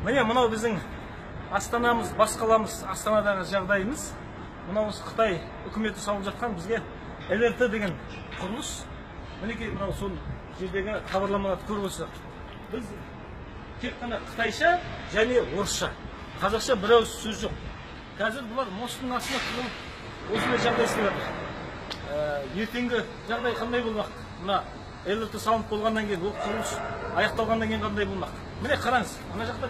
Міне мынау біздің астанамыз, бас қаламыз, Астанадағы жағдайымыз. Мынау осы Қытай үкіметі салып жатқан бізге ЛРТ деген құрылыс. Мінекей мынау сол жердегі хабарламаларды көріп отырсақ, біз тек қана қытайша және орысша, қазақша бір ауыз сөз жоқ. Қазір бұлар мосттың астына тығылып осындай жағдай істеп жатыр. Ертеңгі жағдай қандай болмақ? Мына ЛРТ салынып болғаннан кейін, ол құрылыс аяқталғаннан кейін қандай болмақ? Міне қараңыз, ана жақта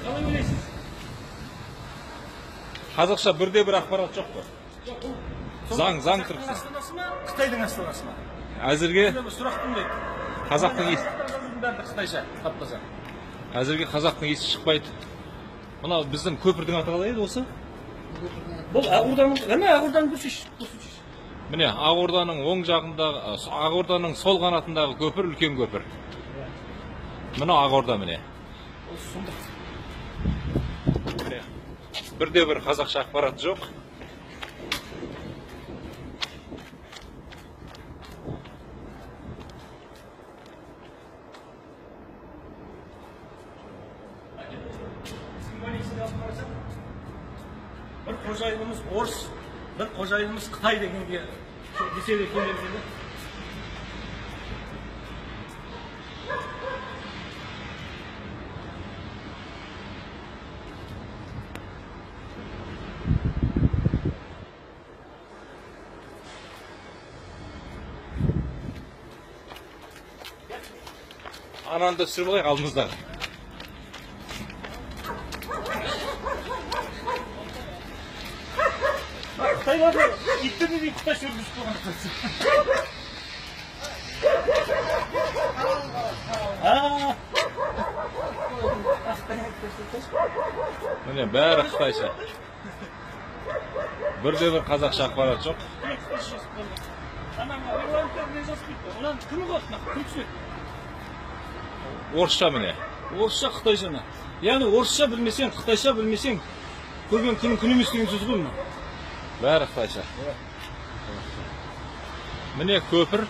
қалай ойлайсыз? Қазақша бірде бір ақпарат жоқ қой. Заң тұрғысынан. Астанасы ма, Қытайдың астанасы ма? Әзірге сұрақ туындайды. Қазақтың есі қытайша тап-таза. Әзірге қазақтың есі шықпайды. Мынау біздің көпірдің аты қалай еді осы? Бұл Ақорданың, міне Ақорданың көрсетші. Міне Ақорданың оң жағындағы, Ақорданың сол қанатындағы көпір үлкен көпір. Мына Ақорда міне. Ол сұмдық. Бірде бір қазақша ақпарат жоқ. Бір қожайынымыз орыс, бір қожайынымыз қытай дегенге десе де көнеміз енді. Ананы да түсіріп алайық алдымыздағы. Қытайларды иттеріне дейін қытайша өргізіп қойған. Міне бәрі қытайша. Бірде бір қазақша ақпарат жоқ. Орысша міне. Орысша, қытайша. Яғни орысша білмесең, қытайша білмесең, көрген күнің күн емес деген сөз ғой мына. Бәрі қытайша. Міне көпір.